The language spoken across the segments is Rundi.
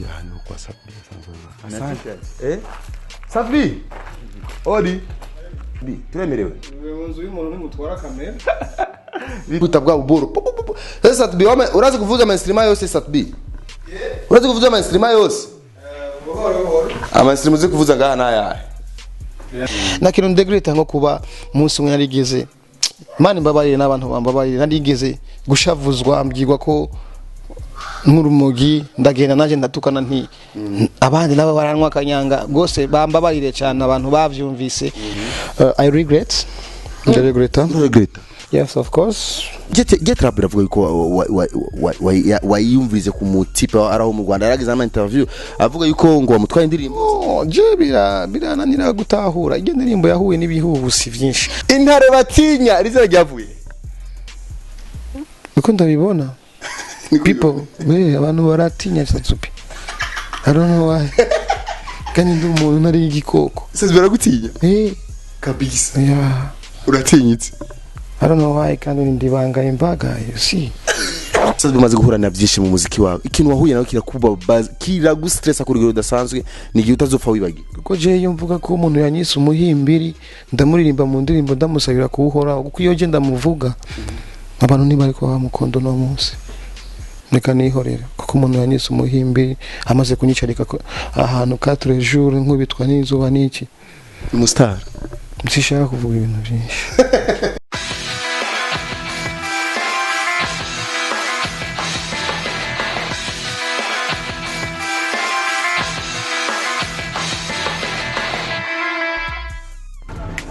TV ahantu kwa Sat-B asanzwe. Asante. Sat-B. Odi. B turemerewe. Mu nzu y'umuntu ntimutwara kamera. Buta bwa buburu. Sasa Sat-B wame urazi kuvuza ama yose Sat-B? Urazi kuvuza ama yose? Buhoro buhoro. Ama instrument uzi kuvuza ngaha naya. Na kintu ndegreta nko kuba umunsi umwe narigeze Imana imbabarire n'abantu bambabarire, narigeze gushavuzwa mbwirwa ko nk'urumogi, ndagenda naje ndatukana nti abandi nabo baranywa akanyanga rwose, bambabarire cyane abantu bavyumvise. I regret, ndaregreta. Regreta. Yes, of course. Get rap iravuga yuko wayiyumvise ku mutipe ari aho mu Rwanda, yaragize ama interview avuga yuko ngo wamutwaye indirimbo. Oh, je birananira gutahura iyo ndirimbo yahuye n'ibihubusi byinshi. Intare batinya rizina ryavuye. Uko ndabibona, people, we abantu baratinya Sat-B, I don't know why, kandi ndi umuntu ntari igikoko. Sasa baragutinya kabisa. Yeah. Uratinyitse. I don't know why, kandi ndibanga imbaga, you see. Sasa bimaze guhura na byinshi mu muziki wawe, ikintu wahuye nawe kirakubabaza, kiragustressa ku rugero rudasanzwe, ni igihe utazopfa wibagiwe. Kuko je iyo mvuga ko umuntu yanyise umuhimbiri, ndamuririmba mu ndirimbo, ndamusabira kuwuhoraho, kuko iyo je ndamuvuga abantu ntibari kuba bamukondo no munsi. Reka nihorere, kuko umuntu yanyise umuhimbiri amaze kunyicarika ahantu quatre jours nkubitwa n'izuba n'iki. Umustar. Sishaka kuvuga ibintu byinshi.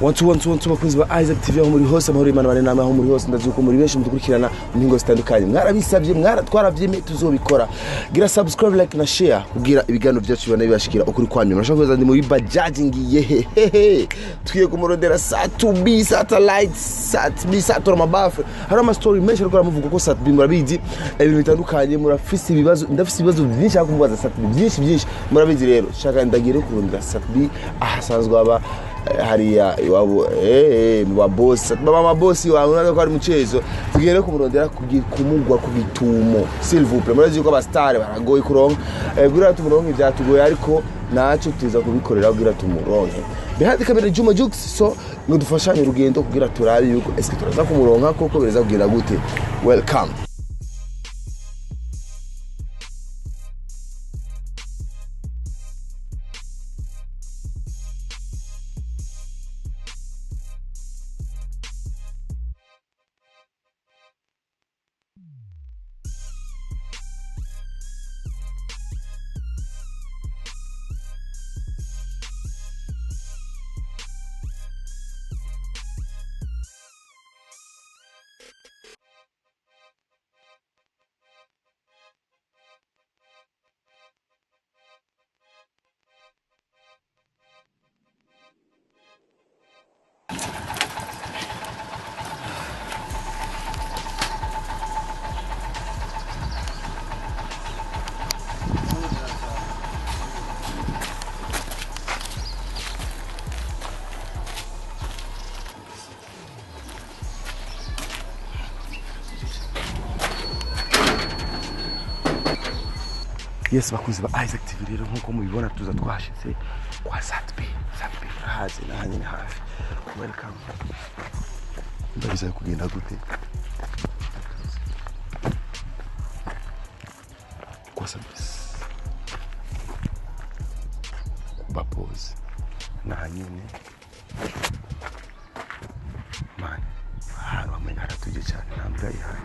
One two one two one two, bakunzi ba Isaac TV aho muri hose, amahoro y'Imana bane namwe aho muri hose. Ndazi uko muri benshi mudukurikirana mu mpingo zitandukanye, mwarabisabye, twaravyemeye, tuzobikora. Gira subscribe, like na share kugira ibiganiro byacu bibane bibashikira ukuri kwanyu. Murashaka kuza, ndi muri bajaji ngiye hehehe, twiye kumurondera Sat-B, satellite Sat-B, satura mabafe. Hari ama story menshi ariko aramuvuga ko Sat-B, murabizi ibintu bitandukanye, murafise ibibazo, ndafise ibibazo byinshi ariko kumubaza Sat-B byinshi byinshi, murabizi. Rero shaka ndagire kurondera Sat-B ahasanzwe aba, hariya iwabo, mu babosi, baba mabosi wawe, unaza ko ari mucezo. Tugere kumurondera kumugwa ku gitumo, s'il vous plaît. Murazi yuko abastar baragoye kuronka, kugira tumuronke ivyatugoye, ariko naco tuza kubikorera kugira tumuronke. Behind the camera Juma Jux, so ngo dufashanye urugendo kugira turabe yuko eske turaza kumuronka koko, bireza kugira gute. Welcome. Yes, bakunzi ba Isaac TV, rero nkuko mubibona tuza twashitse kwa Sat-B. Sat-B murahazi, nahanye ni hafi. Welcome. Ndabiza kugenda gute kwa Sat-B bapoze nahanyene man, ahantu hamwe haratuje cyane, nta mbwa ihari.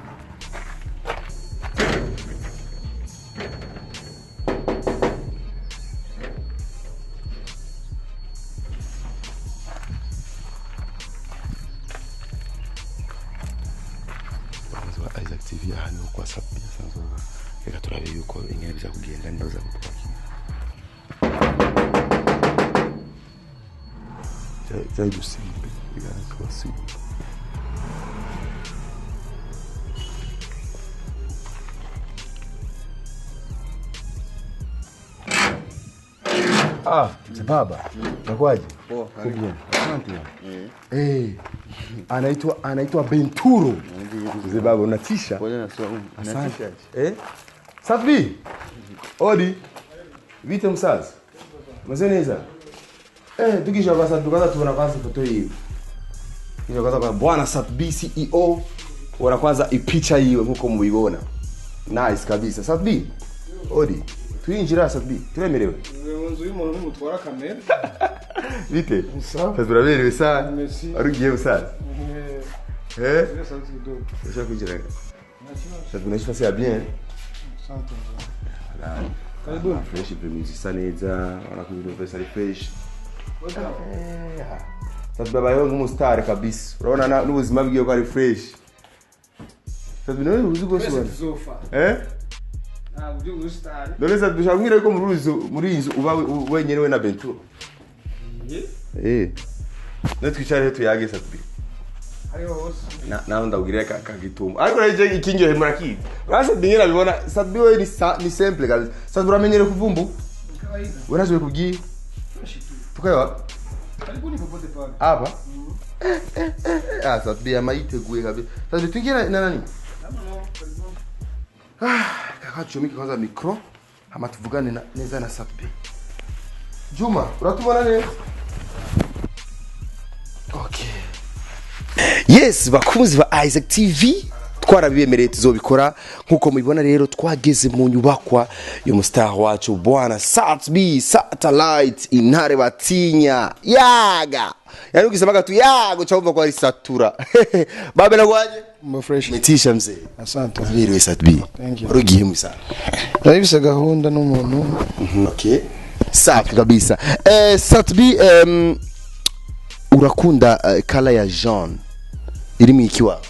Bakunzi ba Isaac TV, ahantu kwa Sat-B asanzwe aba. Reka turabe yuko ingene biza kugenda, niba baza kutwakira. Byari dusimbe, bigaragara ko basimbe. Ah, baba. Nakwaje? Poa, Uko bien? Asante. Eh. Anaitwa Benturo. Mzee baba unatisha. Pole na swaumu. Asante. Eh? Safi. Odi. Bite musaza? Meze neza? Tukisha kwa Sat B kwanza tuona kwanza foto hiyo. Kisha kwanza kwa bwana Sat B CEO, wana kwanza ipicha hiyo nkuko mubibona. Nice kabisa. Sat B. Odi. Tuinjira Sat B. Turemerewe. Mu nzu y'umuntu nimutwara kamera. Bite? Sawa. Sasa turaberewe sana. Merci. Wari musaza? Eh? Sauti kidogo. Ushaka kwinjira? Sat B unaishi fasi ya bien. Asante. Voilà. Karibuni. Fresh premisi isa neza, urabona ko ibintu byose ari fresh. Sat B abayeho nk'umustar kabisa. Urabona n'ubuzima bwiwe ko ari fresh. Sat B nawe uzi rwose Twese ubona. tuzofa. Eh? Ntabwo byo ubusitani. None Sat B ushaka kumbwira ko muri iyi nzu uba wenyine we na Bento? Eh. None twicare tuyage Sat B. Hariho hose. Nawe ndabwirira kagitumba. Ariko rero ikinyohe murakizi. Urabona Sat B nyine abibona, Sat B we ni simple kabisa. Sat B uramenyere kuvumbu? Kawaida. Wewe naje kubwiye. Fresh tu. Tukae wapi? Karibuni popote pale. Hapa? Ah, Sat B ama yiteguye kabisa. Sat B tuingie na nani? Kama no, karibuni. Kaka chomike kwanza micro hama tuvugane neza na Sat B. Juma, uratubona neza? Okay. Yes, bakunzi ba Isaac TV, twarabibemereye tuzobikora. Nkuko mubibona rero twageze mu nyubakwa y'umustar wacu bwana Sat B Satellite, intare batinya yaga. Yani ukisema tu yaga ucaumva ko ari satura. Babe nagwaje? Mba fresh. Metisha mzee. Asante. Biriwe Sat B. Thank you. Warugiye musana. Ndabifise gahunda n'umuntu. Okay. Safi kabisa. Sat B, urakunda color ya jaune iri mu ikiwa.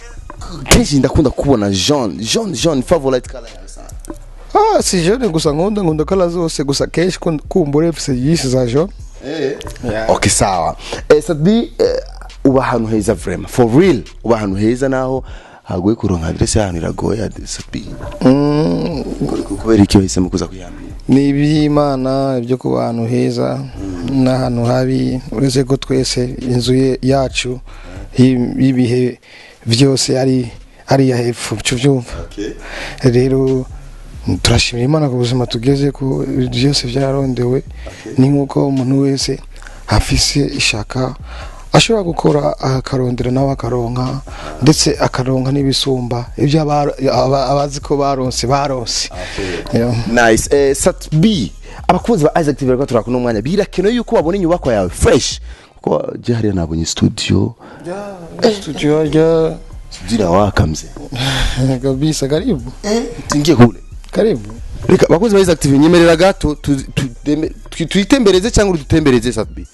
Kenshi ndakunda kubona jaune, jaune, jaune, favorite color yawe sana. Ah, si jaune gusa nkunda color zose, gusa kenshi kumbure mfise yisi za jaune. Okay, sawa. Sat B, uba ahantu heza vraiment. For real, uba ahantu heza naho hagoye kuronka adresse y'ahantu iragoye Sat B. Kubera iki wahisemo kuza kwihambira? Ni iby'Imana ibyo kuba ahantu heza n'ahantu habi, uretse ko twese inzu yacu y'ibihe byose ari iya hepfo, uca ubyumva. Rero turashimira Imana ku buzima tugeze ko byose byararondewe. Ni nk'uko umuntu wese afise ishaka ashobora gukora akarondera nawe akaronka, ndetse akaronka n'ibisumba ibyo abazi ko baronse. Yeah. Nice. Sat B, abakunzi ba Isaac TV bariko turakuna umwanya, birakenewe yuko babona inyubako yawe fresh, kuko je hariya nabonye studio. Studio ya Studio irawaka mzee. Kabisa, karibu. Tuingie kule. Karibu. Reka bakunzi ba Isaac TV, nyemerera gato tuitembereze cyangwa udutembereze Sat B.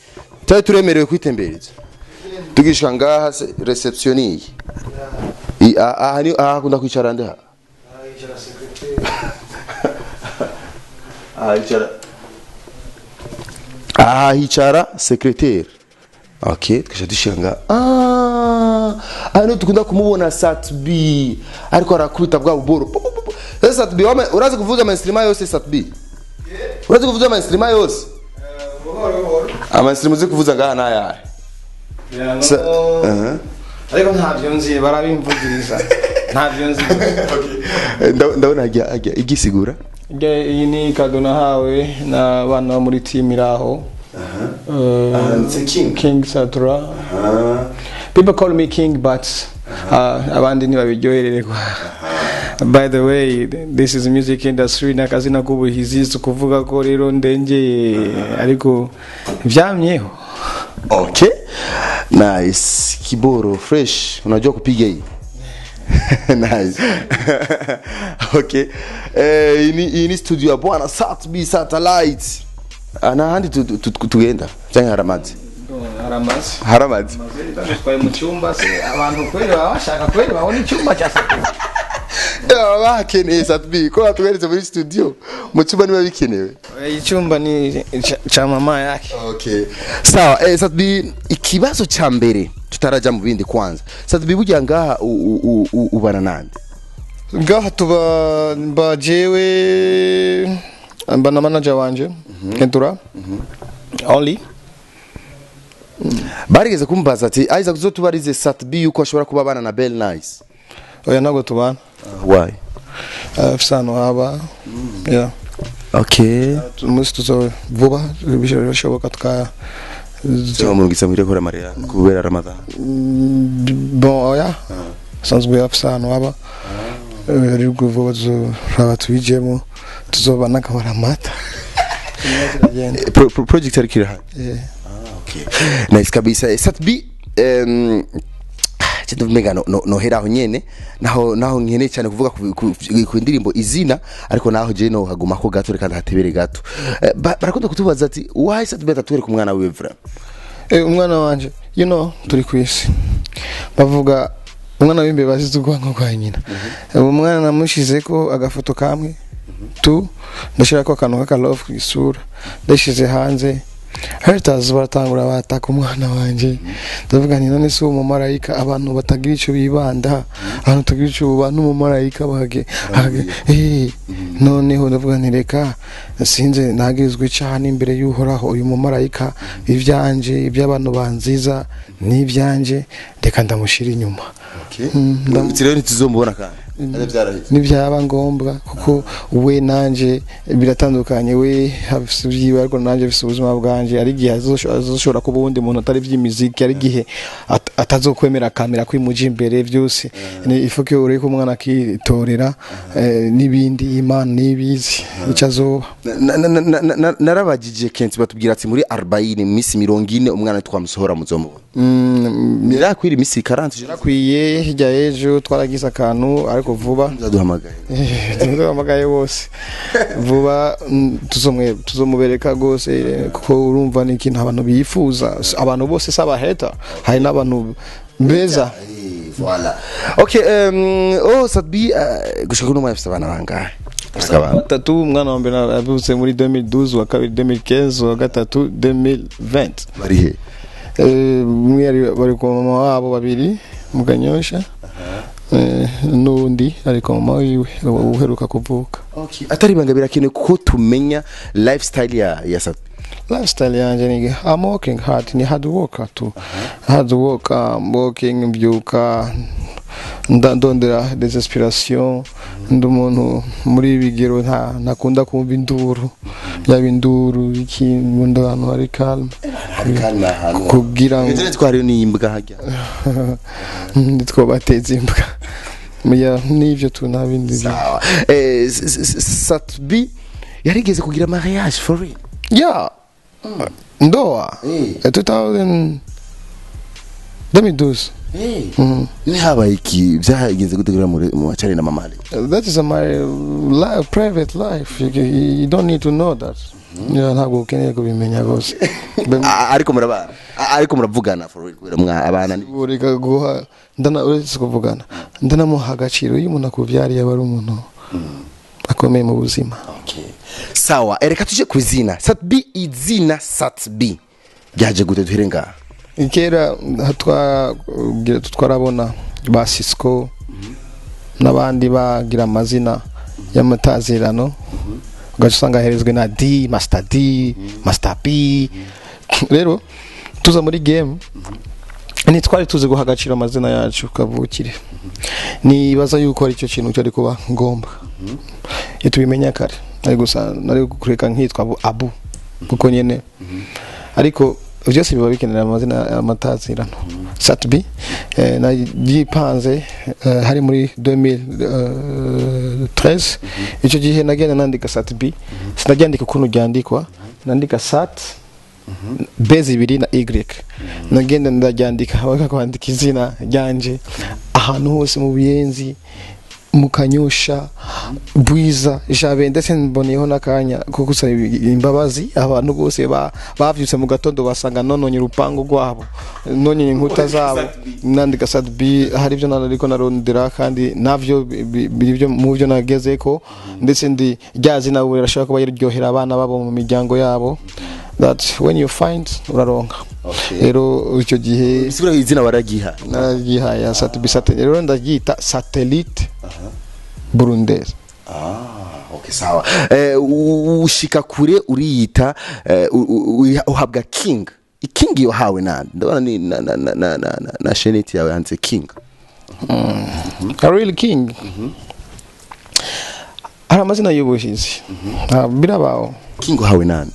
Cyari turemerewe kwitembereza. Tugishika ngaha reception iyi. Aha ni aha akunda kwicara nde ha? Aha hicara. Aha hicara secrétaire. Okay, tukisha dushika ngaha. Hano tukunda kumubona Sat B ariko arakubita bwa buboro. Pu, pu, pu, pu. Sasa Sat B urazi kuvuza ama instrument yose Sat B? Urazi kuvuza ama instrument yose? Ama instrument uzi kuvuza ngaha nayahe? Ariko ntabyo nzi, barabimvugiriza, ntabyo nzi. Okay. Ndabona hajya igisigura. Iyi ni kado nahawe n'abana bo muri team iraho. Handitse King. King Satura. People call me King, but abandi ntibabiryohererwa. By the way, this is music industry, n'akazina k'ubuhizi, si ukuvuga ko rero ndengeye, ariko vyamyeho. Okay. Nice. Kiboro fresh. Unajua kupiga hii? Nice. Okay. Hii ni studio ya bwana Sat B Satellite. Ana handi tugenda. Cyangwa haramazi. Haramaze. Haramazi. Twari mu cyumba se, abantu kweli baba bashaka kweli babona icyumba cya Sat B. Bakeneye Sat B ko batuberetse muri studio. Mu cyumba niba bikenewe. Icyumba ni cha mama yake. Okay. Sawa, Sat B, ikibazo cha mbere tutaraja mu bindi kwanza. Sat B, burya ngaha ubana nande? Ngaha tuba mba jewe mba na manager wanje Kentura only. Barigeze kumbaza ati Isaac uzotubarize Sat B yuko ashobora kuba abana na Bell Nice. Oya, ntabwo tubana. Why? Afise ahantu haba. Yeah. Okay. Umunsi tuzo vuba bishoboka tuka Murungitse muhire gukora mariage kubera Ramadan? Bon, oya, asanzwe afise ahantu aba. Ariko vuba tuzoraba tubijemo, tuzoba n'akabara amata. Project ariko irahari? Eh. Okay. Nice kabisa. Sat-B, cyo umenga no, no, nohera aho nyene, naho nkeneye cyane kuvuga ku ndirimbo Izina, ariko naho je no haguma ko gato, reka ndahatebere gato. Barakunda kutubaza ati why Sat-B atatwereka umwana wiwe vraiment? Umwana wanje, turi ku isi bavuga umwana w'imbeba azize urwango rwa nyina. Uwo mwana namushizeko agafoto kamwe tu, ndashirako akantu k'aka love ku isura, ndashize hanze, haters baratangura bataka umwana wanje. Ndavuga nti none si uwo mumarayika, abantu batagira ico bibanda, abantu batagira ico bubana umumarayika bage noneho ndavuga nti reka sinze nagirizwe icyaha n'imbere y'Uhoraho. Uyu mumarayika, ivyanje, iby'abantu banziza n'ibyanje, reka ndamushira inyuma. Okay. Rero ntituzomubona kandi? Ari byaraheze? Nibyaba ngombwa, kuko we nanje biratandukanye. We afise ibyiwe, ariko nanje afise ubuzima bwanje. Ari igihe azoshobora kuba uwundi muntu atari iby'imiziki, ari igihe atazokwemera kamera kwimuja imbere byose. Ni ifuke ureke umwana akitorera, n'ibindi Imana nibizi icyo azoba. Narabagije kenshi, batubwira ati muri 40, misi 40, umwana twamusohora muzomubona. Nirakwira imisi 40? Akwiye. Hirya y'ejo twaragize akantu, ariko vuba. Nzaduhamagaye. Tuzahamagaye bose vuba. Tuzomubereka rwose, kuko urumva ni ikintu abantu bifuza. Abantu bose si abaheta, hari n'abantu beza. Voilà. Okay, oh, Sat-B, gushika kuno mwafise abana bangahe? Akaba Batatu. Umwana wa mbere yavutse muri 2012, uwa kabiri 2015, uwa gatatu 2020. Bari he? Umwe bari ku mama wabo babiri mu Kanyosha, n'undi ari ku mama wiwe uheruka kuvuka. Okay. Atari ibanga, birakenewe ko tumenya lifestyle ya Sat-B. Lifestyle yanjye ni I'm working hard, ni hard worker tu, hard worker. I'm working, mbyuka ndondera des inspirations. Ndi umuntu muri ibi bigero nta ntakunda kumva induru, yaba induru iki, nkunda ahantu hari calme. Hari kandi ahantu kugira ngo Ngeze twari n'imbwa hajya. Nitwobateza imbwa. Ya, n'ivyo tu, nta bindi. Sawa. Sat-B yarigeze kugira mariage for real? Ya, ndoa. 2000, 2012. Ni habaye iki? Byagenze gute kugira muri mu bacari na mama Ali? That is my life, private life. You don't need to know that. Yeah, ntabwo ukeneye kubimenya rwose. Ariko murabana? Ariko muravugana for real kubera mwa abana ni Ureka guha ndana, uretse kuvugana ndanamuha agaciro. Iyo umuntu akubyariye aba ari umuntu akomeye mu buzima. Okay. Sawa, reka tuje ku izina Sat-B. Izina Sat-B ryaje gute? Duhere ngaha. Kera twarabona ba Cisco n'abandi bagira amazina y'amatazirano, ugaca usanga aherezwe na D, Master D, Master B. Rero tuza muri game ntitwari tuzi guha agaciro amazina yacu kavukire. Nibaza yuko ari cyo kintu cyari kuba ngombwa iyo tubimenya kare. Nari gusa nari kureka nkitwa Abu kuko nyene, ariko byose biba bikenera amazina amatazirano. Sat-B nagipanze hari muri 2013. Icyo gihe nagenda nandika Sat-B, sinaryandika ukuntu ryandikwa, nandika sat b zibiri na y. Nagenda ndaryandika, baka kwandika izina ryanje ahantu hose mu Buyenzi, mu Kanyosha, Bwiza, Jabe. Ndetse mboneyeho n'akanya ko gusaba imbabazi abantu bose bavyutse mu gatondo basanga nononye urupangu rwabo, nononye inkuta zabo nandika Sat-B. Hari ibyo nariko narondera kandi navyo biri byo mu byo nagezeko, ndetse ndi rya zina ubu rirashobora kuba riryohera abana babo mu miryango yabo, that when you find uraronka. Rero icyo gihe Bisigura izina waragiha? Nararyihaye Sat-B. Rero ndaryita satellite burundaise. Ah, okay, sawa. Ushika kure uriyita, uhabwa king. King yahawe nande? Ndabona ni na chaînette yawe handitse king. A real king. Hari amazina y'ubuhizi. Ah, birabaho. King uhawe nande?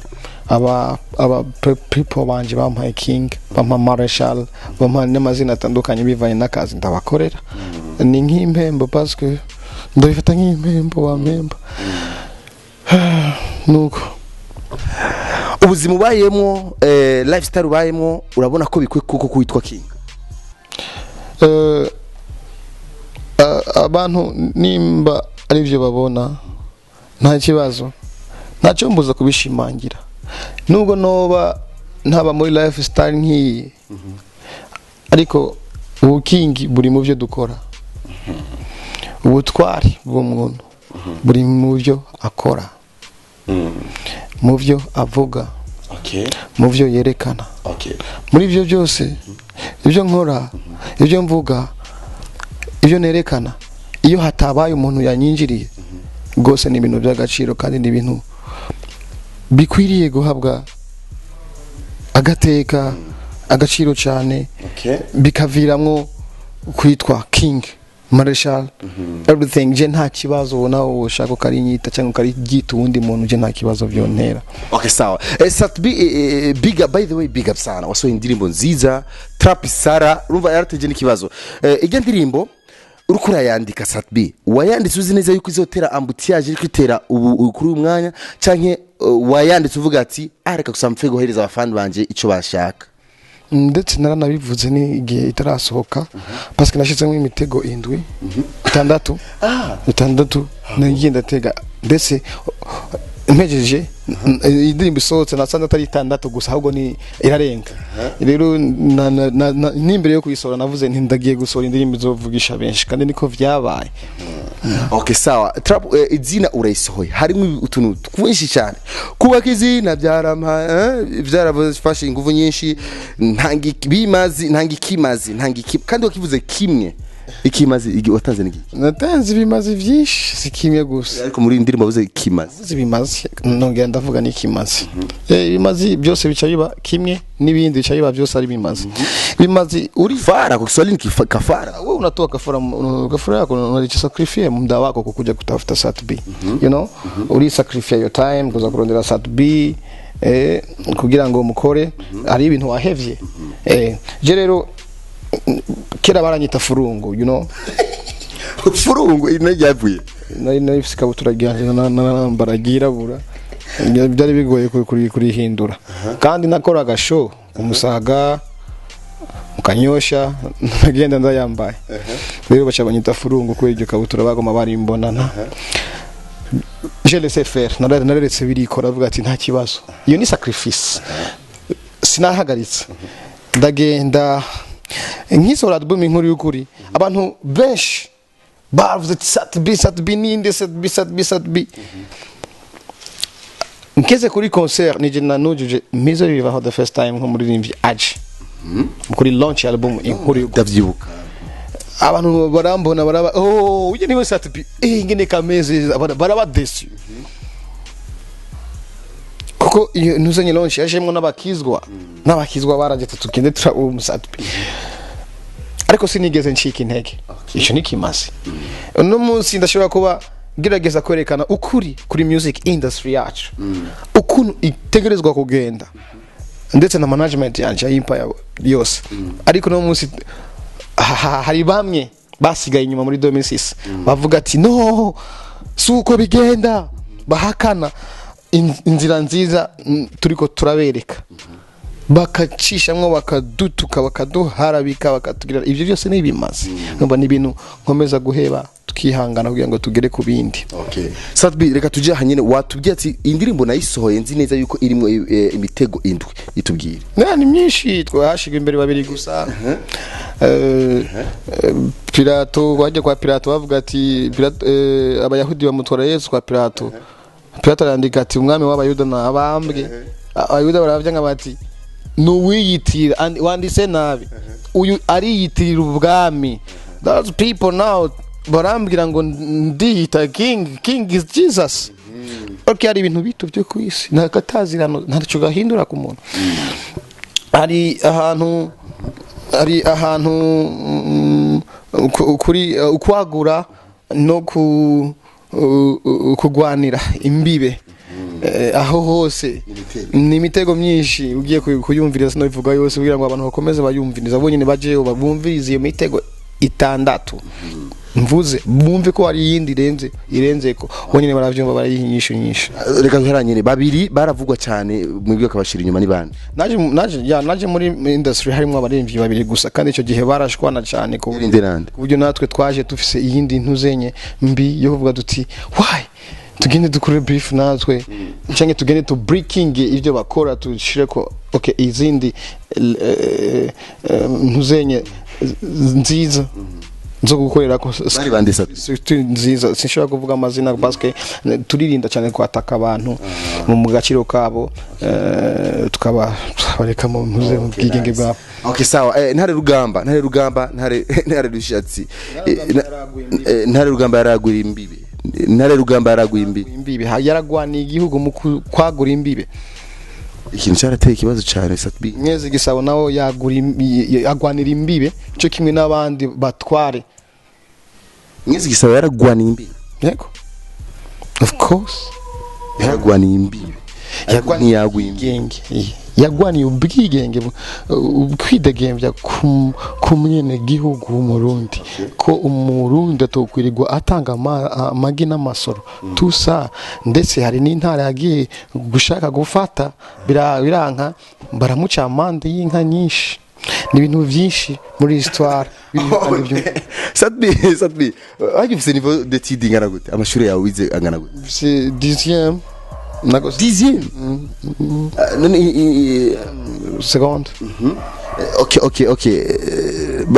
Aba people banje bampaye King, bampa Marshal, bampa n'amazina atandukanye bivanye n'akazi ndabakorera. Ni nk'impembo, parce que ndabifata nk'impembo bampemba, nuko. Ubuzima ubayemo, lifestyle ubayemo, urabona ko bikwiye kuko kwitwa King? Abantu nimba aribyo babona, nta kibazo, ntacyo mbuza kubishimangira, nubwo noba ntaba muri lifestyle nk'iyi, ariko ubukingi buri mu byo dukora, ubutwari bw'umuntu buri mu byo akora, mu byo avuga, mu byo yerekana. Muri ibyo byose, ibyo nkora, ibyo mvuga, ibyo nerekana, iyo hatabaye umuntu yanyinjiriye rwose, ni ibintu by'agaciro kandi ni ibintu bikwiriye guhabwa agateka, agaciro cyane, bikaviramwo kwitwa King, Marshal, everything. Je nta kibazo, ubona ushaka ukarinyita cyangwa ukariryita uwundi muntu, je nta kibazo byontera. Okay, sawa. Sat B, big up, by the way, big up sana. Wasohoye indirimbo nziza, Trap Sara, urumva yarateje n'ikibazo. Ijya ndirimbo uriko urayandika, Sat B, wayanditse uzi neza yuko izotera embouteillage iriko itera ubu kuri uyu mwanya, canke wayanditse uvuga ati: "Ah, reka gusa mpfe guhereza abafani banje ico bashaka"? Ndetse naranabivuze n'igihe itarasohoka, parce que nashyizemo imitego indwi, itandatu, itandatu nagiye ndatega. Ndetse mpejeje indirimbo isohotse, nasanze atari itandatu gusa, ahubwo ni irarenga. Rero n'imbere yo kuyisohora navuze nti ndagiye gusohora indirimbo izovugisha benshi, kandi niko vyabaye. Okay, sawa. Trap, izina urayisohoye, harimo utuntu twinshi cyane. Kubaka izina byarampa, byarafashe ingufu nyinshi. Ntanga bimazi, ntanga ikimazi, ntanga iki, kandi wakivuze kimwe ikimazi watanze ni iki? Natanze ibimazi vyinshi, si kimwe gusa. Ariko muri iyi ndirimbo wavuze ikimazi. Navuze ibimazi, nongera ndavuga n'ikimazi. Ibimazi byose bica biba kimwe n'ibindi bica biba byose ari ibimazi. Ibimazi uri Fara kwa Kiswahili ni kafara. Wewe unatoa kafara, kafara yako unajisacrifice muda wako kukuja kutafuta Sat B, you know, uri sacrifice your time kuza kurondera Sat B, kugira ngo mukore. Hari ibintu wahevye. Je rero kera baranyita furungu, you know. Furungu ina ryavuye? Nari nifise ikabutura ryanje nambara ryirabura, byari bigoye kurihindura, kandi nakoraga show ku Musaga, mu Kanyosha, nagenda ndayambaye. Rero baca banyita furungu kubera iryo kabutura, bagoma barimbonana. Je laissé faire, nararetse birikora, avuga ati nta kibazo, iyo ni sacrifice. Sinahagaritse, ndagenda nkisohora album Inkuru y'Ukuri, abantu benshi bavuze ati: "Sat B, Sat B ninde? Sat B, Sat B, Sat B." Ngeze kuri concert, nije nanujuje mizo bibaho the first time nk'umuririmbyi aje kuri launch album Inkuru y'Ukuri. Ndavyibuka. Abantu barambona, baraba: "Oh, uyu niwe Sat B, ingene kameze." Baraba déçus kuko iyo ntuzanye launch yajemwo n'abakizwa baraje, tugende tura uwo Sat B. Ariko sinigeze ncika intege, icyo ni kimaze. Uno munsi ndashobora kuba gerageza kwerekana ukuri kuri music industry yacu, ukuntu itegerezwa kugenda, ndetse na management yanje ya Empire yose. Ariko no munsi hari bamwe basigaye inyuma muri 2006, bavuga ati: "No, si uko bigenda." Bahakana inzira nziza turiko turabereka, bakacishamwo, bakadutuka, bakaduharabika, bakatugira. Ibyo byose ni ibimazi. Numva ni ibintu nkomeza guheba, tukihangana kugira ngo tugere ku bindi. Okay. Sat B, reka tujye aha nyine. Watubwiye ati indirimbo nayisohoye nzi neza yuko irimo imitego indwi, itubwire. Ni myinshi, twahashiga imbere babiri gusa. Pilato, bajya kwa Pilato bavuga ati Pilato, Abayahudi bamutwara Yesu kwa Pilato. Pilato arandika ati: "Umwami w'Abayuda nabambwe." Abayuda baravyanga, bati: "Nuwiyitirira, wanditse nabi, uyu ariyitirira ubwami." Those people now barambwira ngo ndiyita king. King is Jesus. Okay, hari ibintu bito byo ku isi ntakatazirano, ntacyo gahindura ku muntu. Hari ahantu kuri ukwagura no ku kugwanira imbibe. Aho hose ni imitego myinshi ugiye kuyumviriza, sinobivuga yose kugira ngo abantu bakomeze bayumviriza bonyine, bajeyo bumvirize iyo mitego itandatu mvuze, bumve ko hari iyindi irenze ko bonyine baravyumva, barayiha inyishu nyinshi. Reka duheranyire babiri baravugwa cyane, mwebwe akabashira inyuma ni bande? Naje muri industry harimo abaririmbyi babiri gusa, kandi icyo gihe barashwana cyane ku Irinde nande? ku buryo natwe twaje dufise iyindi ntuzenye mbi yo kuvuga duti: "Why tugende dukore beef natwe, cyangwa tugende tu breaking ibyo bakora, tushire ko okay izindi ntuzenye nziza zo gukorera ko." Bari bande sa? Structure nziza, sinshobora kuvuga amazina parce turirinda cyane kwataka abantu mu gaciro kabo, tukaba tubareka mu ntuze mu bwigenge bwabo. Okay, sawa. Ntare Rugamba, Ntare Rushatsi. Ntare Rugamba yaragura imbibe. Ntare Rugamba yaraguye imbibe. Imbibe, yaragwaniye igihugu mu kwagura imbibe. Ikintu cyarateye ikibazo cyane, Sat-B. Mwezi Gisabo nawe yagura agwanira imbibe cyo kimwe n'abandi batware. Mwezi Gisabo yaragwaniye imbibe? Yego, of course. Yaragwaniye imbibe, ariko ntiyaguye imbibe. Ubwigenge. Yagwaniye ubwigenge, ukwidegembya ku mwene gihugu w'Umurundi, ko Umurundi atokwirirwa atanga amagi n'amasoro tusa. Ndetse hari n'intara yagiye gushaka gufata, biranka, baramuca amande y'inka nyinshi. Ni ibintu byinshi muri histoire biriho kandi Sat-B, Sat-B, wajya ufise niveau d'étude ingana gute? Amashuri yawe wize angana gute? C'est dixième. Nako Dixième? None seconde. Okay,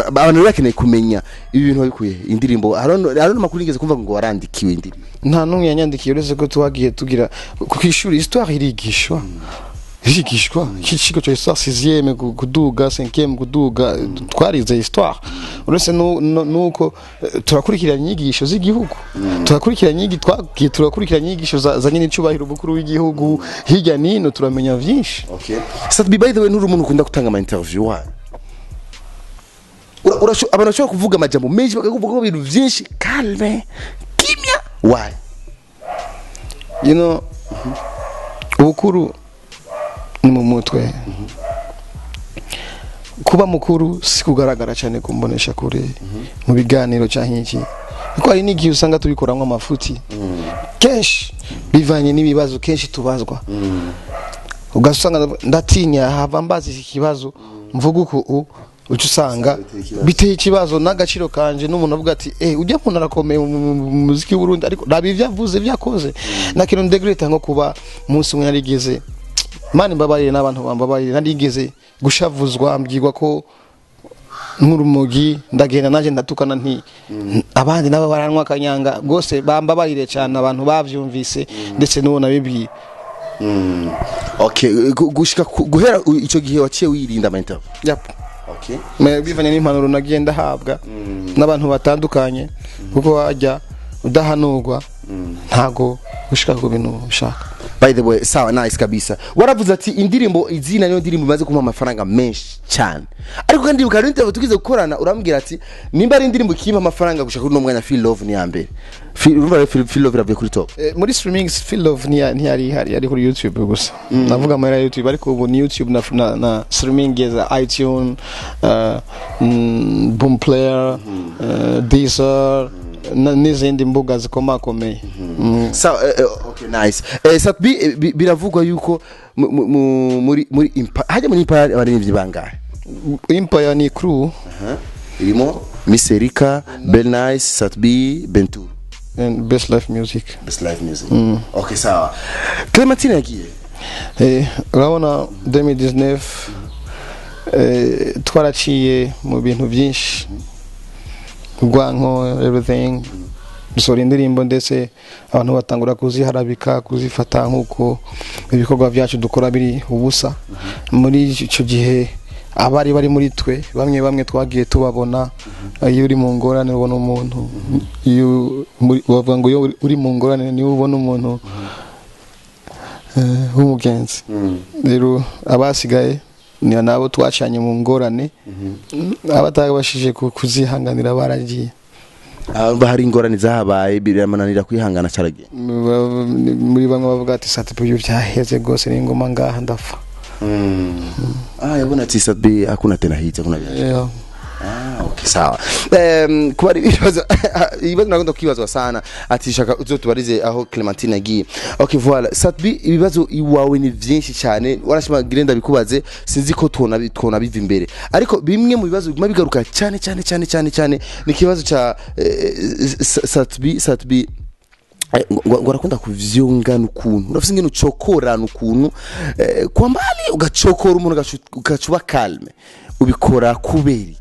abantu rero bakeneye kumenya ibi bintu wabikuye indirimbo. Hariho n'amakuru nigeze kumva ngo warandikiwe indirimbo. Nta n'umwe yanyandikiye, uretse ko twagiye tugira ku ishuri histoire irigishwa iki kigo cya histoire, sixième kuduga, cinquième kuduga, twarize histoire. Uretse nuko turakurikirana inyigisho z'igihugu, turakurikirana twagiye turakurikirana inyigisho za nyine icubahiro umukuru w'igihugu hirya nino, turamenya vyinshi. Okay. Sat-B, by the way, nturi umuntu ukunda gutanga ama interview wayo. Abantu bashobora kuvuga amajambo menshi, bakakuvugaho ibintu vyinshi, calme, kimya, why? Ubukuru ni mu mutwe. Kuba mukuru si kugaragara cyane kumbonesha kure mu biganiro cyangwa iki, kuko hari n'igihe usanga tubikoramo amafuti kenshi bivanye n'ibibazo kenshi tubazwa, ugasanga ndatinya hava mbaza iki kibazo, mvuga uku uca usanga biteye ikibazo n'agaciro kanje, n'umuntu avuga ati: "Eh, ujya muntu arakomeye mu muziki w'Uburundi, ariko raba ibyo avuze, ibyo akoze." Na kintu ndegreta nko kuba umunsi umwe narigeze, Imana imbabarire n'abantu bambabarire, narigeze gushavuzwa, mbwirwa ko nk'urumogi, ndagenda naje ndatukana nti abandi nabo baranywa akanyanga. Rwose bambabarire cyane abantu bavyumvise, ndetse n'uwo nabibwiye. Okay, gushika guhera ico gihe waciye wirinda ama interview? Yep. Okay. Bivanye n'impanuro nagiye ndahabwa n'abantu batandukanye, kuko wajya udahanurwa ntago ushika ku bintu ushaka. By the way, sawa, nice kabisa. Waravuze ati indirimbo Izina niyo ndirimbo imaze kumpa amafaranga menshi cyane, ariko kandi ndibuka hari interview tugize gukorana, urambwira ati nimba ari indirimbo ikimpa amafaranga gushaka kuri uno mwanya, Feel Love ni ya mbere. Urumva rero Feel Love iravuye kuri top. Muri streaming Feel Love ntiyari ihari, yari kuri YouTube gusa. Navuga amahera ya YouTube, ariko ubu ni YouTube na streaming za iTunes, Boom Player, Deezer n'izindi mbuga zikomakomeye. Sawa, okay, nice. Sat-B, biravugwa yuko muri Empire, hajya muri Empire abaririmbyi bangahe? Empire ni crew. Irimo Miss Erika, Bell Nice, Sat-B, Bentu and Best Life Music. Best Life Music. Okay, sawa. Clementine yagiye. Urabona 2019 twaraciye mu bintu byinshi, urwanko, everything, dusohora indirimbo, ndetse abantu batangura kuziharabika, kuzifata nk'uko ibikorwa byacu dukora biri ubusa. Muri icyo gihe abari bari muri twe, bamwe bamwe twagiye tubabona. Iyo uri mu ngorane ubona umuntu, iyo bavuga ngo iyo uri mu ngorane niwe ubona umuntu w'umugenzi. Rero abasigaye ni nabo twacanye mu ngorane, abatabashije kuzihanganira baragiye. Ah, hari ingorane zahabaye, biramananira kwihangana, caragiye. Muri bamwe bavuga ati: "Sat-B uyu byaheze rwose, n'ingoma ngaha ndapfa." Ah, yabona ati Sat-B hakuna tena hit, hakuna biashara. Yeah. Ah, okay, sawa. Kuba ari ibibazo nakunda kwibazwa sana, ati shaka uzotubarize aho Clementine agiye. Okay, voilà. Sat-B, ibibazo iwawe ni vyinshi cyane, warashima girenda bikubaze, sinzi ko twona biva imbere. Ariko bimwe mu bibazo biguma bigaruka cyane cyane cyane cyane cyane ni ikibazo ca Sat-B. Sat-B ngo arakunda kuvyongana ukuntu, urafise ingene ucokorana ukuntu, kwa mbali ugacokora umuntu, ugacuba calme. Ubikora kubera iki?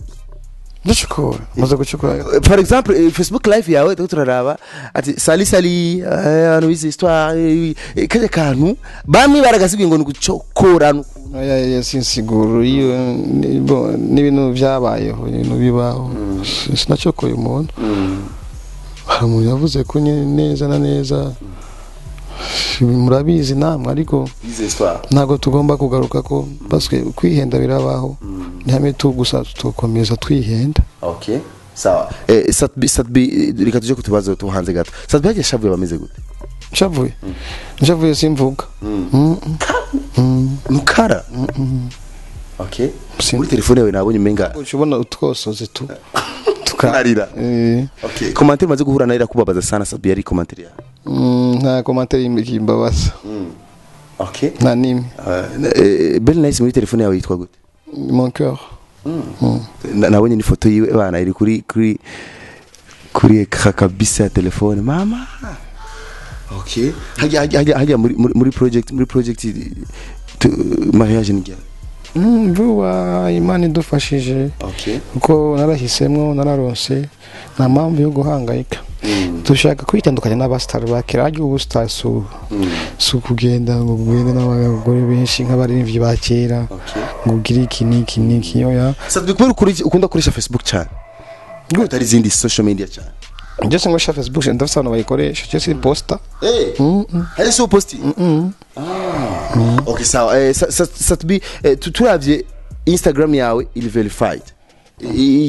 Ndacukura, maze gucukura. Par exemple, Facebook live yawe turiko turaraba ati sali sali, abantu bize histoire, kajya kantu bamwe baragasibwiye ngo ni gucokorana ukuntu. Oya, ya sinsiguro iyo bon, n'ibintu byabayeho, ibintu bibaho. Sinacokoye umuntu. Hari umuntu yavuze ko nyine neza na neza murabizi namwe, ariko bize histoire. Ntabwo tugomba kugaruka ko parce kwihenda birabaho, ni hamwe tu gusa tukomeza twihenda. Okay, sawa. Sat-B, Sat-B, reka tuje kutubazo tuhanze gato. Sat-B hagiye shavuye bameze gute? Nshavuye, nshavuye simvuga. Nukara. Okay, muri telefone yawe nabonye umenga Uca ubona utwosozi tu Arira. Eh. Okay, commentaire maze guhura nayo irakubabaza sana, Sat-B, yari commentaire yawe? Nta commentaire imbabaza. Okay. Nta n'imwe. Bell Nice muri telefone yawe yitwa gute? Mon cœur. Nabonye ni foto yiwe bana iri kuri écran kabisa ya telefone mama. Okay, hajya muri project mariage ni ryari? Vuba Imana idufashije. Okay. Kuko narahisemo, nararonse, nta mpamvu yo guhangayika. Dushaka kwitandukanya n'abasitari ba kera. Harya ubusitari si ukugenda ngo ugende n'abagore benshi nk'abaririmbyi ba kera, ngo ugire iki n'iki n'iki, oya. Sat-B, kubera ukunda gukoresha Facebook cyane, utari izindi social media cyane? Byose ngoresha Facebook, ndafise abantu bayikoresha, je si posta. Eh, hajya si uposti. Ah, okay, sawa. Sat-B, turavye Instagram yawe iri verified.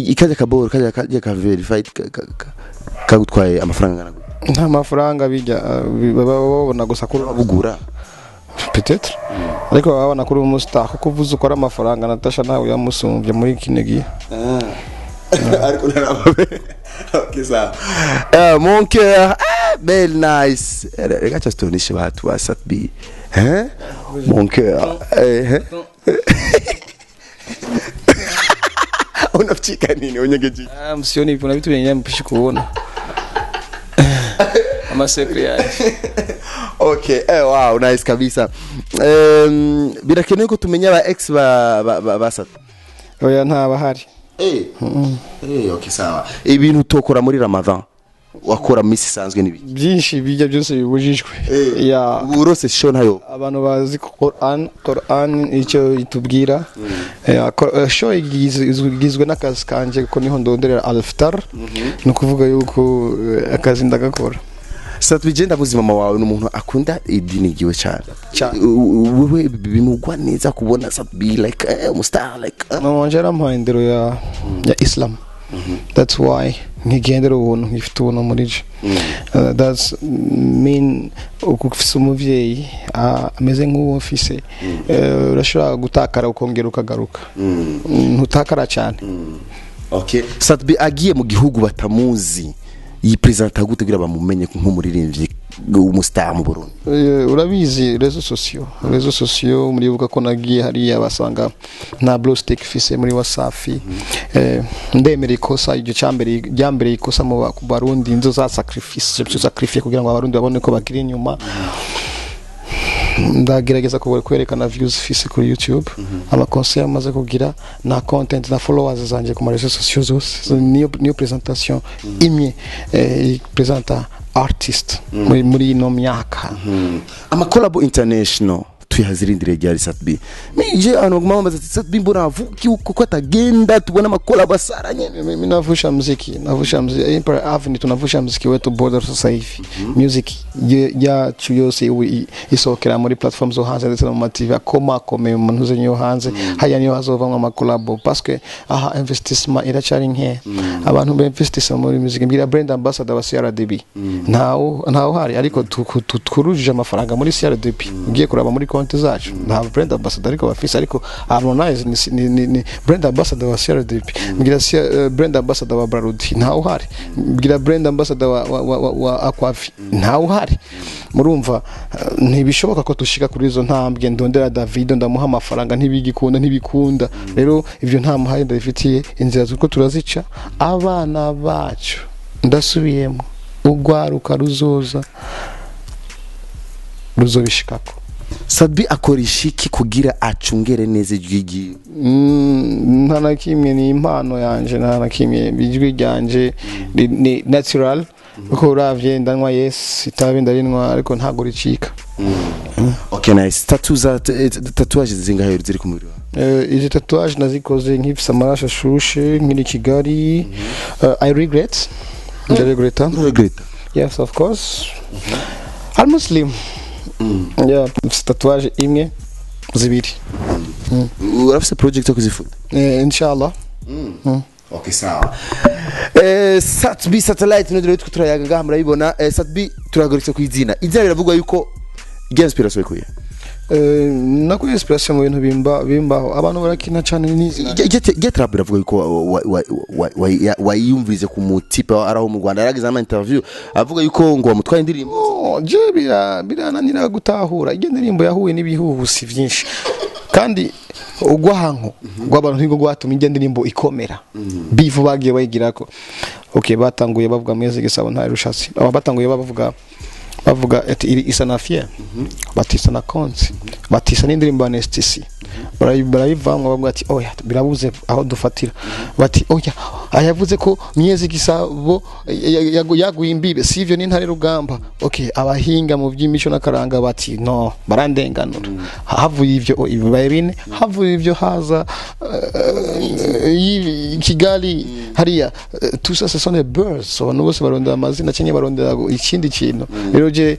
Ikajya kaboro kajya ka verified kagutwaye amafaranga angana gute? Nta mafaranga bijya, baba babona gusa kuri Bugura. Peut-être, ariko baba babona kuri umustar, kuko uvuze ukora amafaranga, Natasha nawe yamusumbye muri kino gihe. Ariko narababe. Okay, sawa. Mon cœur, ah, belle nice. Reka acha tuoneshe watu wa Sat-B. Eh? Mon cœur. Eh. Unacheka nini, unyegeji? Ah, msioni, kuna vitu vyenyewe mpishi kuona amasekre yanjye. Okay, wow, nice kabisa. Birakenewe ko tumenya aba ex ba Sat. Oya, ntabahari. Eh. Eh, okay, sawa. Ibintu utokora muri Ramadan wakora misi isanzwe nibi? Byinshi bijya byose bibujijwe ya. Urose show ntayo. Abantu bazi Quran, Quran icyo itubwira. Show igizwe n'akazi kanje, kuko niho ndonderera alftar, ni ukuvuga yuko akazi ndagakora. Sat-B, je ndamuzi mama wawe ni umuntu akunda idini ryiwe cyane. Cyane. Wewe bimugwa neza kubona Sat-B like umustar like Mama wanje yarampaye indero ya Islam, that's why nkigendera ubuntu, nkifite ubuntu muri je. That's mean uko ufise umuvyeyi ameze nk'uwo mfise, urashobora gutakara ukongera ukagaruka. Ntutakara cyane. Okay, Sat-B agiye mu gihugu batamuzi, yipresenta gute kugira bamumenye nk'umuririmbyi w'umustar mu Burundi? Urabizi réseaux sociaux, muribuka ko nagiye hariya basanga nta blue stick fise muri Wasafi. Ndemera ikosa, iryo cyambere ryambere ikosa mu ku Barundi, inzo za sacrifice, je sacrifice kugira ngo Abarundi babone ko bakiri inyuma. Ndagerageza kwerekana views fise kuri YouTube, ama concert amaze kugira na content na followers zanje ku ma réseaux sociaux zose. So, niyo presentation imwe presenta artist muri ino myaka. Amakolabo international Tuyazirindire ryari, Sat-B? Mije abantu baguma bambaza ati Sat-B mbona avuki uko ko atagenda, tubona ama collabo asaranye. Mimi navusha muziki, navusha muziki Empire Avenue, tunavusha muziki wetu border. Sasa hivi music yacu yose ubu isohokera muri platform zo hanze ndetse no mu ma TV akomakomeye mu ntuze yo hanze. Haya niyo hazovamwo ama collabo, parce que aha investissement iracyari nkeya. Abantu bainvestissa muri music, mbwira brand ambassador wa CRDB, ntawe uhari, ariko twurujije amafaranga muri CRDB. Ugiye kuraba muri konti zacu, nta brand ambassador ariko bafise, ariko Harmonize ni brand ambassador wa CRDB. Mbwira brand ambassador wa Brarudi, ntawe uhari. Mbwira brand ambassador wa Aquavi, ntawe uhari. Murumva ntibishoboka ko tushika kuri izo ntambwe. Ndondera Davido, ndamuha amafaranga, ntibigikunda, ntibikunda. Rero ibyo nta muhaye ndabifitiye inzira z'uko turazica. Abana bacu, ndasubiyemo, urwaruka ruzoza ruzobishikako. Sat-B akora ishiki kugira acungere neza ijwi ryiwe? Nta na kimwe, ni impano yanje, nta na kimwe. Ijwi ryanje ni natural, kuko uravye ndanywa, yes, itabi ndarinywa, ariko ntago ricika. Okay, nice. Tattoo za tatouage zingahe ziri ku mubiri wawe? Izi tatouage nazikoze nkifise amaraso ashushe nkiri Kigali. I regret, ndaregreta. Nturegreta? Yes, of course, I'm Muslim. Yeah, mfise tatouage imwe, zibiri. Urafise project yo kuzifuta? Inshallah. Okay, sawa. Sat-B Satellite ndio rero turayaga ngaha, murabibona. Sat-B, turagarutse ku izina. Izina biravugwa yuko rya inspiration ikuye. Nakuye inspiration mu bintu bimba bimbaho. Abantu barakina cyane n'izina. Get rap biravuga yuko wayiyumvise ku mutipe ari aho mu Rwanda, yaragize ama interview avuga yuko ngo wamutwaye indirimbo. Oh, je birananira gutahura iyo ndirimbo yahuye n'ibihuhusi byinshi, kandi ugwahanko rw'abantu ntigo rwatumye iyo ndirimbo ikomera. Bivu bagiye bayigirako. Okay, batanguye bavuga mwezi gisabo nta rushatsi. Aba batanguye bavuga ati iri isa na fier, bati isa na konsi, bati isa n'indirimbo ya Nestisi. Barayivamwa, bavuga ati oya, birabuze aho dufatira. Bati oya, ayavuze ko myezi gisabo yaguye imbibe sivyo n'intare rugamba. Okay, abahinga mu by'imico n'akaranga bati no, barandenganura. Havuye ivyo, ibibaye bine. Havuye ivyo haza Kigali hariya. Tout ça, ce sont des buzz. Abantu bose barondera amazina cyangwa barondera ikindi kintu. Rero je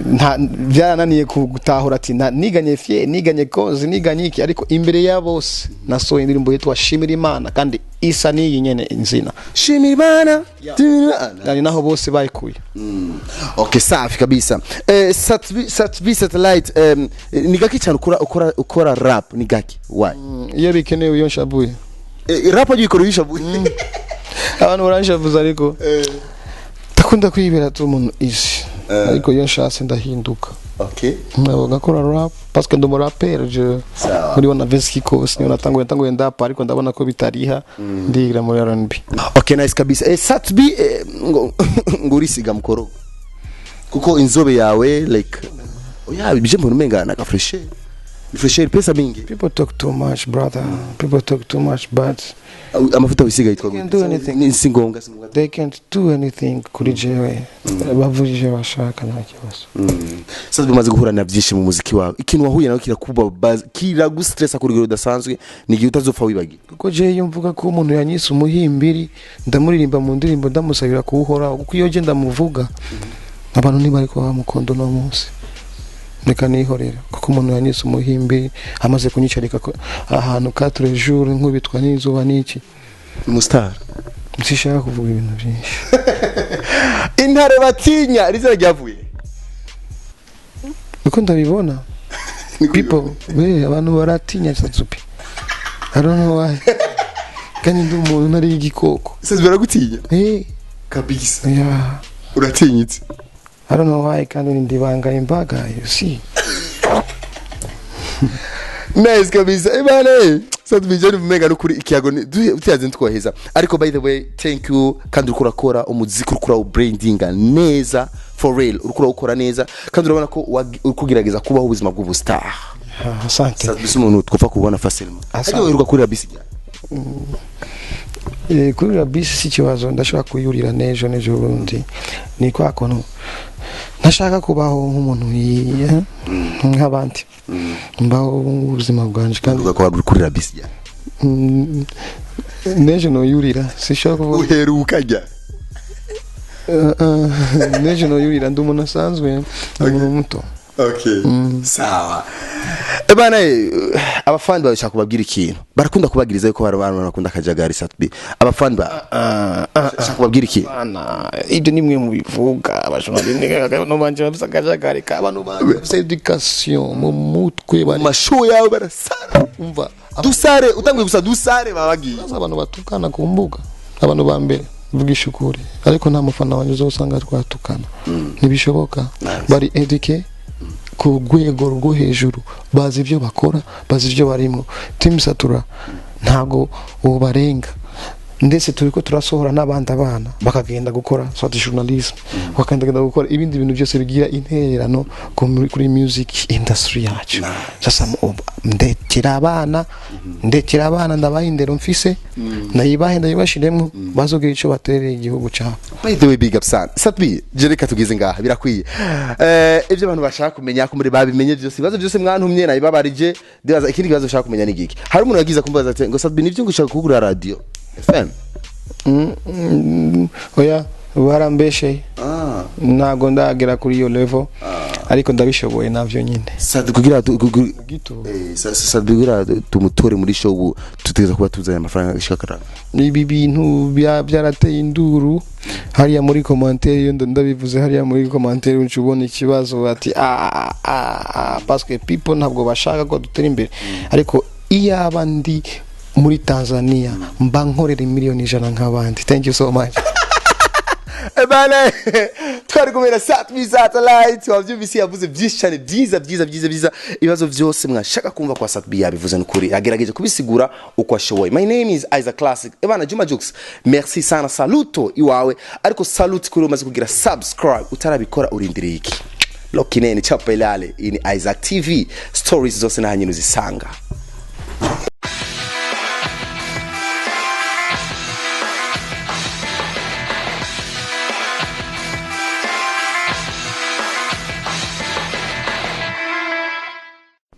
nta byarananiye gutahura ati niganye fye, niganye kozi, niganye iki, ariko imbere ya bose nasohoye indirimbo yitwa Shimira Imana, kandi isa n'iyi nyene inzina. Shimira Imana, Shimira Imana. Yani naho bose bayikuye. Okay, safi kabisa. Sat-B Satellite, ni gaki cyane ukora rap? Ni gaki? Why? Iyo bikenewe, iyo nshabuye. Rap agiye ikora yishabuye? Abantu baranshavuza, ariko ndakunda kwibera tu umuntu izi, ariko iyo nshatse ndahinduka. Ntabwo ngakora rap parce que ndi umuraperi je. Sawa. Muri bona Veski Kos niyo natanguye ndapa, ariko ndabona ko bitariha, ndigira muri R&B. Okay, nice kabisa. Sat-B, ngo urisiga mukorogo kuko inzobe yawe like oya bije mbona umenga na ka fraîcheur pesa mingi. People talk too much, brother, people talk too much, but Amavuta wisiga yitwa Can't do anything. Ni si ngombwa, si ngombwa. They can't do anything kuri jewe. Bavugije bashaka, nta kibazo. Sasa bimaze guhura na byinshi mu muziki wawe, ikintu wahuye nawe kirakubabaza, kiragustressa ku rugero rudasanzwe, ni igihe utazopfa wibagiwe? Kuko je iyo mvuga ko umuntu yanyise umuhimbiri, ndamuririmba mu ndirimbo, ndamusabira kuwuhoraho, kuko iyo je ndamuvuga abantu ntibari kuba bamukunda uno munsi. Reka nihorere, kuko umuntu yanyise umuhimbiri amaze kunyicarika ahantu quatre jours, nkubitwa n'izuba n'iki. Umustar. Sishaka kuvuga ibintu byinshi. Intare batinya, rizina ryavuye? Uko ndabibona, people we, abantu baratinya Sat-B. I don't know why, kandi ndi umuntu ntari igikoko. Sasa baragutinya? Eh. Kabisa? Yeah. Uratinyitse. I don't know why, kandi ndibanga imbaga, you see. Nice kabisa ebane. Sasa tubijane mumenga nukuri ikiyago tuyaze ntitwoheza, ariko by the way, thank you. Kandi uriko urakora umuziki, uriko urawubrandinga neza, for real, uriko urawukora neza, kandi urabona ko uriko ugerageza kubaho ubuzima bw'ubustar. Ah, asante. Sasa bisi umuntu twopfa kubona facilement. Asante. Hajya wirirwa kurira bisi ryari? Kurira bisi si ikibazo, ndashobora kuyurira n'ejo n'ejo bundi. Ni kwa kuntu ntashaka kubaho nk'umuntu. Nk'abandi mbaho ubuzima bwanje kandi. Uvuga ko wari uri kurira bisi ya? Nejo noyurira, sishobora kuvuga. Uheruka jya? Nejo noyurira, ndi umuntu asanzwe, ndi umuntu muto. Okay, sawa. Ebana, abafani bawe shaka kubabwira ikintu. Barakunda kubagiriza yuko bari abantu bakunda akajagari. Sat-B, abafani ba shaka kubabwira ikintu. Bana, ibyo ni mwe mubivuga, abajournaliste. No banje bafise akajagari k'abantu bafise education mu mutwe, mu bari mashow yawe barasara. Umva. Dusare utanguye gusa, dusare babagiye. Baza abantu batukana ku mbuga, abantu ba mbere mvugisha ukuri, ariko nta mufana wanjye uzosanga twatukana, ntibishoboka. Bari éduqués ku rwego rwo hejuru, bazi ibyo bakora, bazi ibyo barimo. Team Satura ntago ubarenga, ndetse turi ko turasohora n'abandi abana bakagenda gukora soit journalisme, bakagenda gukora ibindi bintu byose bigira intererano kuri music industry yacu. Sasa ndekera abana, ndekera abana, ndabaha indero mfise, ndayibahe, ndayibashiremo, bazogira ico baterera igihugu cyabo. By the way, big up sana Sat-B. Je reka tugeze ngaha, birakwiye. Ibyo abantu bashaka kumenya ko muri babimenye byose, ibibazo byose mwantumye nabibabarije. Ndibaza ikindi kibazo ushaka kumenya ni giki? Hari umuntu yagize kumbaza ati ngo Sat-B, nivyo ngo ushaka kugura radio FM? Oya, barambesheye. Ntabwo ndagera kuri iyo level, ariko ndabishoboye navyo nyine. Sat kugira Gito. Sat-B, kugira tumutore muri show ubu tutegeza kuba tuzanye amafaranga ashika karanga. Ibi bintu byarateye induru hariya muri commentaire. Iyo ndabivuze hariya muri commentaire, uca ubona ikibazo bati ah ah ah, parce que people ntabwo bashaka ko dutera imbere. Ariko iyaba ndi muri Tanzania, mba nkorera miliyoni 100 nk'abandi. Thank you so much. Ebane, twari kumwe na Sat-B Satellite. Wavyumvise, yavuze byinshi cyane, byiza byiza byiza byiza. Ibibazo byose mwashaka kumva kwa Sat-B yabivuze, nukuri yagerageje kubisigura uko ashoboye. My name is Isaac Classic. Ebana, Juma Jux, merci sana. Saluto iwawe, ariko salute kuri umaze kugira subscribe. Utarabikora urindiriye iki? Lokinene chapa ilale. Ini Isaac TV, stories zose na hanyine uzisanga.